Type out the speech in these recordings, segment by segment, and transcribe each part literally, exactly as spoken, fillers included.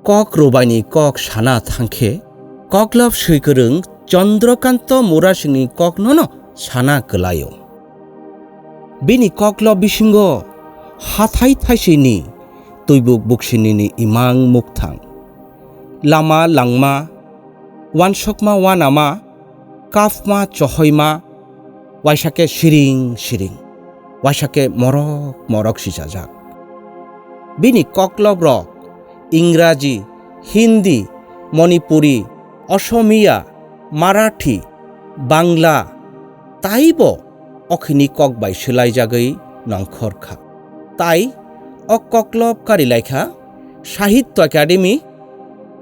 Kok rwbaini kok sana thangkhe, koklob swikwrwng Chandrakanta Murasingni koknono sana kwlaio. Bini koklob bisingo hathai thaisini twibuk buksinini imang mukthang, lama langma, wansokma wanama, kapma chohoima, waisa khe siring siring, waisa khe morok morok sijajak. Bini koklobrok Ingraji, Hindi, Manipuri, Osomiya, Marathi, Bangla, taibo okhini kok bai swlaijagwi nongkhor kha. Tai o koklob karilaikha Sahitya Academy,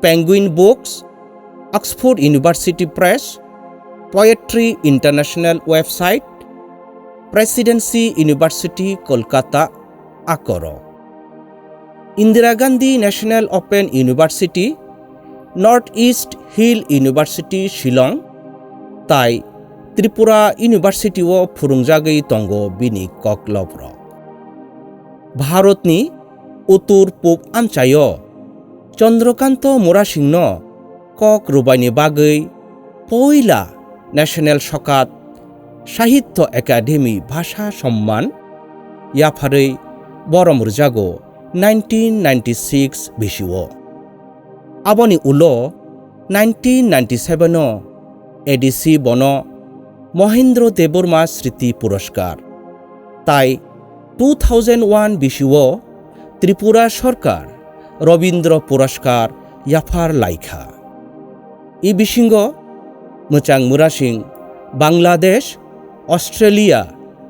Penguin Books, Oxford University Press, Poetry International website, Presidency University Kolkata, Akoro, Indira Gandhi National Open University, North East Hill University Shillong, tai Tripura University o phwrwngjagwi tongo bini koklobrok. Bharatni uttor pub amchaio Chandrakanta Murasingno kok rwbaini bagwi poila National Sokat Sahitya Academy Bhasha Samman yapharwi borom rwjago nineteen ninety-six bisio. Aboni ulo nineteen ninety-seven o A D C bono Mohendra Debbarma Smriti Puraskar tai two thousand one bisio Tripura Sarkar Rabindra Puraskar yaphar laikha. I bisingo Mwchang Murasing Bangladesh, Australia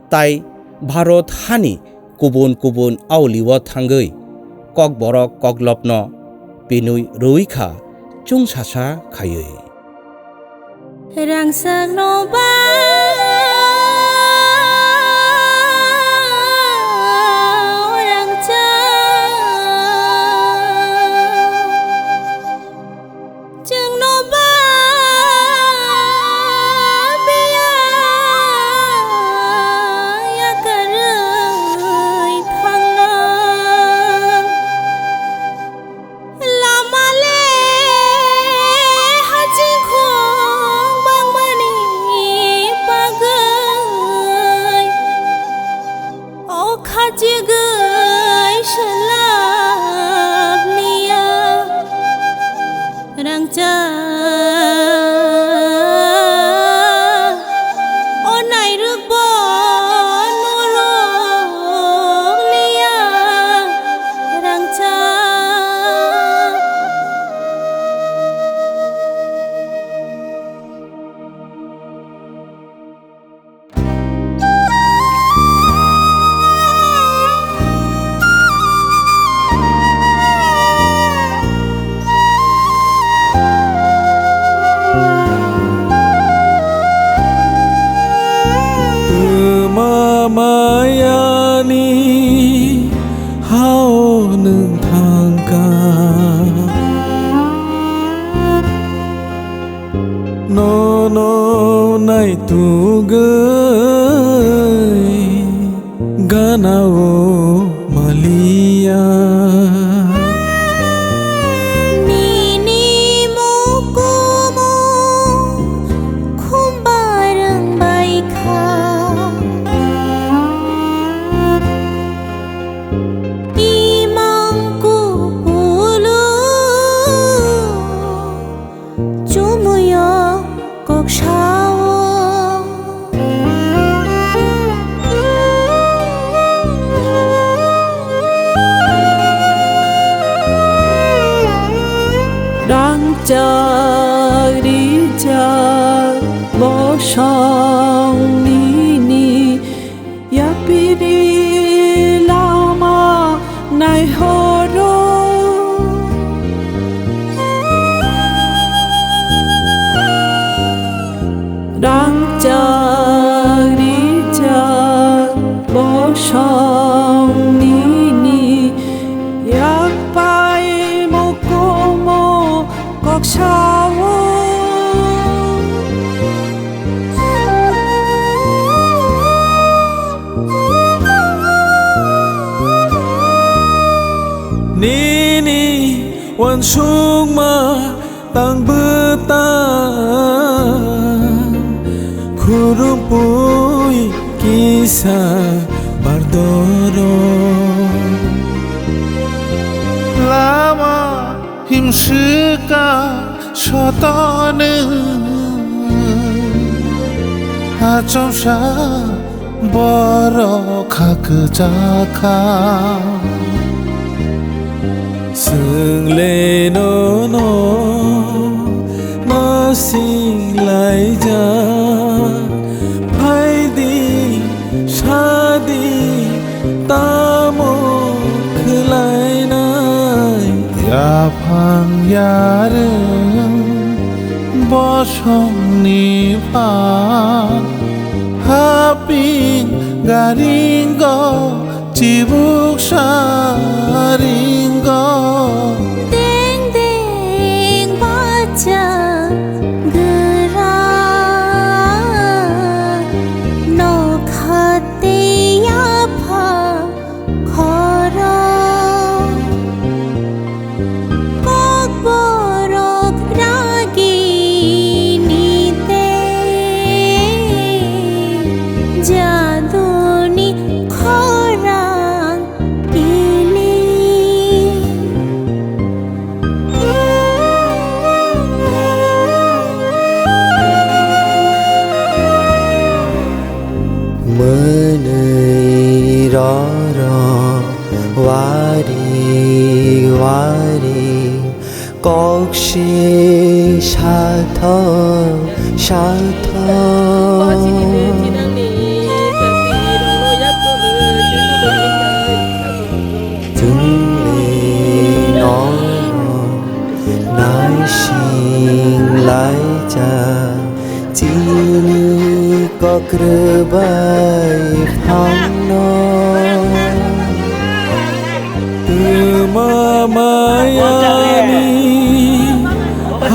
tai Bharat hani kubun kubun aulio thangwi Kokborok koklopno pinwi rwui kha chwngsasa khaiwi. Rangchakno ba rangchak, chwngno ba biya yakarwi thangnang. Lama le hachingkhung bangmani bagwi, o khachigwi swlap liya. Rangchak o nairwk bo norok liya, rangchak. Twma mayani hao nwng thangkha. Nono naitugwi ganao maliya. Nini mukumu khumbarwng baikha. Imang kupulu chumuyo kok sao. Rangchak rijak bosong nini yapiri lama naihoro. Rangchak rijak bosong nini yakpai mokomo koksa. Uansukma tang bwtang, khurupui kisa bardoro. Lama himswka sotoni achomsa borok kha kwchakha. Chwng le nono masing laijak, phaidi sadi tamo khwlainai. Yaphang yarwng bosongni pha haping garingo chibuk saringo. Deng deng bacha gra nokha tei yapha khoro. Kokborok ragini tei jaduni khorang ili. Mwnwi roro wari wari kok se sathok sathok. Chwngni nono naising laijak, chini kokrwbai phangno. Twma mayani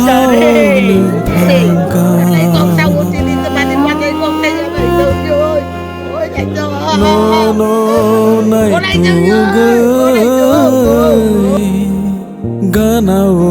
hawnwng thangkha. Nono naitugwi ganao